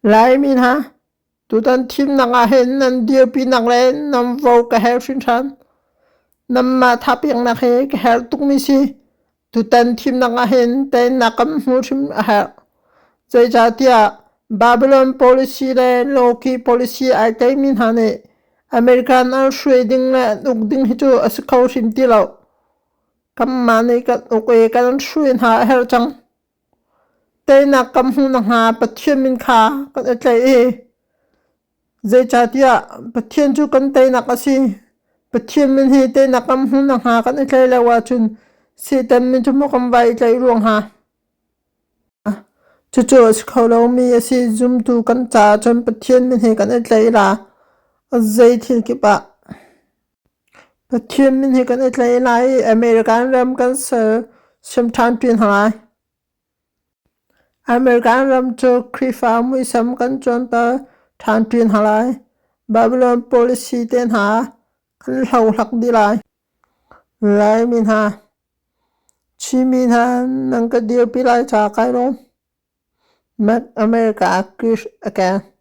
Laimi hna, tutan thimnak ah hin nan dirpinak le nan vo ka herh hringhran. Nanmah thapeknak hi ka herh tukmi si. Tutan thimnak ah hin teinak kan hmuh hrim a herh. Zeicahtiah Babylon policy le Loki policy ai teimi hna nih American an hruai ding le an uk ding hi cu a si kho hrim ti lo. Kanmah nih kan uk i kan hruai hna a herh cang. Teinak kan hmuh nakhnga Pathian min kha kan i tlaih i zeicahtiah Pathian cu kan teinak a si. Pathian min hi teinak kan hmuh nakhnga kan i tlaih lo ahcun Satan min cu maw kan vai i tlaih ruang hnga? Cucu a si kho lomi a si. Zumtu kan caah cun Pathian min hi kan i tlaih la. Zei thil kip ah. Pathian min hi kan i tlaih lai i American ram kan ser siam ṭhan pi hna lai. American ram cu Khrihfa muisam kan cuanter ṭhan pi hna lai. Babylon policy te hna kan hlohlak dih lai. Laimi hna, Chinmi hna nan ka dirpi lai caah kai lawm. Make America Great Again.